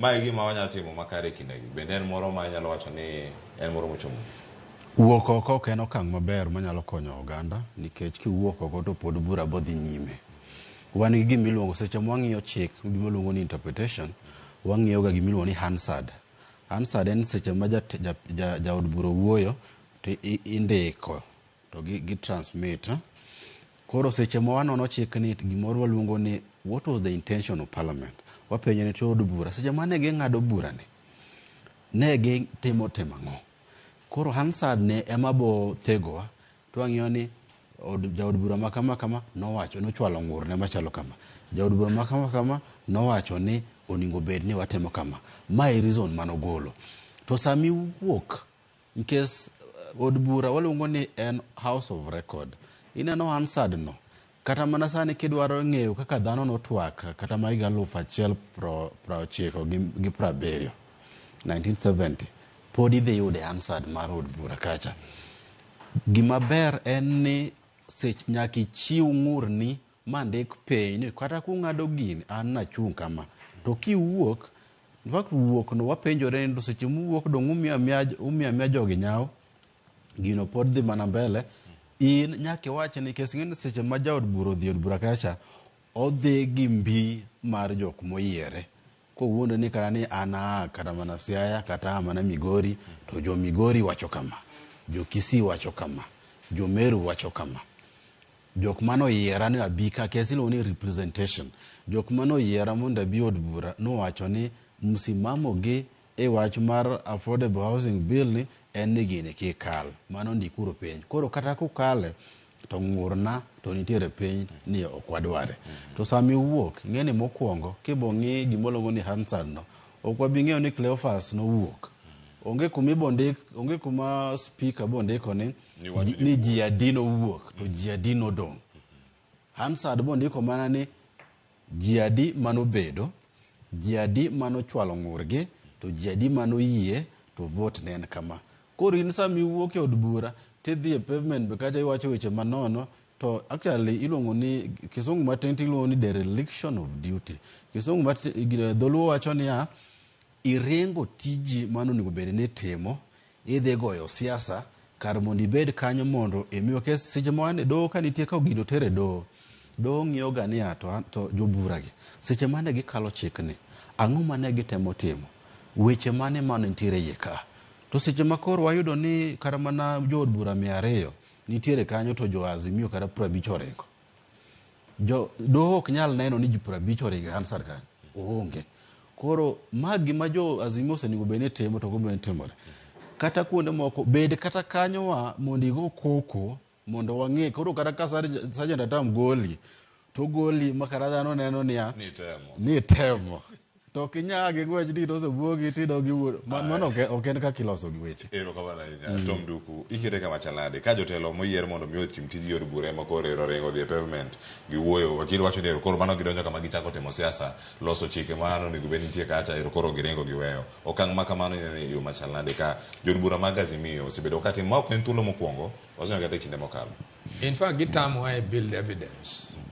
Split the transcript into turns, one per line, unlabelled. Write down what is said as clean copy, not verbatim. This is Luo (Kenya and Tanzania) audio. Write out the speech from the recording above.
Ma e gima wanyalo timo makare e kindegi. Bende en moro ma inyalo wacho ni en moro mochomo?
Wuok oko ok en okang' maber manyalo konyo oganda nikech kiwuok oko to pod bura bodhi nyime. Wan gi gima iluongo seche mwang'iyo chik gima iluongo ni interpretation, wang'iyo ga gima iluongo ni Hansard. Hansard en seche ma jaod bura owuoyo to indiko to gi transmit. Koro seche ma wanono chik ni gimoro waluongo ni what was the intention of parliament. Wapenjo ni to od bura seche mane ging'ado bura ni ne gitimo timo ang'o. Koro Hansard ne ema bo thegowa to wang'iyo ni od, jaod bura ma kama kama nowacho nochwalo ng'urne machalo kama. Jaod bura ma kama kama nowacho ni oningo bed ni watimo kama. Ma e reason manogolo. To sami wuok nikech od bura waluongo ni en house of record. Ineno Hansard no kata mana sani kidwaro ng'eyo kaka dhano notwak kata ma higa 1997 gi 70 1970 pod idhi yude Hansard mar od bura kacha. Gima ber en ni sech nyaka ichiw ng'urni mandik piny ni kata kung'ado gini an nachung' kama to kiwuok in fact wuok no wapenjore ni to seche muwuok dong' umiyo amiya jogi nyawo gino pod dhi mana mbele in nyaka iwach ni nikech ing'e ni seche ma jaod bura odhi e od bura kacha odhi gi mbi mar jok moyiere kowuondo ni kata ni an aa kata mana Siaya kata aa mana Migori to jo Migori wacho kama jo Kisii wacho kama jo Meru wacho kama jok mane oyiera ni abi ka kes iluongo ni representation jok mane oyiera mondo abi od bura nowacho ni msimamo gi e wach mar affordable housing bill ni en ni gini kik kal mano ndikuru piny koro kata kukale to ng'urna to nitiere piny ni ok wadware to sama iwuok ing'e ni mokwongo kibo ng'i gima ni Hansard no ok wabi ng'eyo ni Cleophas nowuok onge kuma ibo ndik onge kuma speaker bo ndiko ni ni ji adi nowuok to ji adi nodong' Hansard bo ndiko mana ni ji adi manobedo ji adi manochwalo ng'urgi to ji adi manoyie to vote ne en kama koro in sama iwuok e od bura tidhi e pavement be kacha iwacho weche manono to actually iluongo ni kisungu matin tiluongo ni dereliction of duty kisungu matin dholuo wacho niya iringo tiji mano onego bed ni itimo idhi goyo siasa kar mondo ibed kanyo mondo imiwa kes seche ma wan e doho ka nitie ka gino oter e doho doho ng'iyo ga niya to, to jobura gi seche mane gikalo chikni ang'o mane gitemo timo weche mane mane nitiere iye ka to seche ma koro wayudo ni kata mana jood bura 200 nitiere kanyo to jo Azimio kata 50 oringo jo doho ok nyal neno ni ji 50 oringo e Hansard kanyo oonge koro ma gima jo Azimio osenego bed ni timo to ok onego bed ni timore kata kuonde moko bed kata kanyo wa mondo igo koko mondo wang'e koro kata ka Sergeant Atam goli to goli ma kata dhano neno niya ni temo to ok inya gi ng'wech ni osebwogi tidog iwuo mano ok en kaka iloso gi weche.
Erokamano ahinya. Tom Duku, ikete kama chal nade? Ka jotelo moyier mondo mi otim tij od bura ema koro ero ringo dhi e pavement giwuoyo, wakil wacho ni ero koro mano gidonjo kama gichako timo siasa, loso chike mano onego bed nitie kacha, ero koro giringo giweyo. Okang' ma kamano ineno e yo machal nade ka jood bura mag Azimio osebedo ka timo, ma ok en thuolo mokwongo, waseneno kata e kinde mokalo.
In fact, gitamowa e build evidence.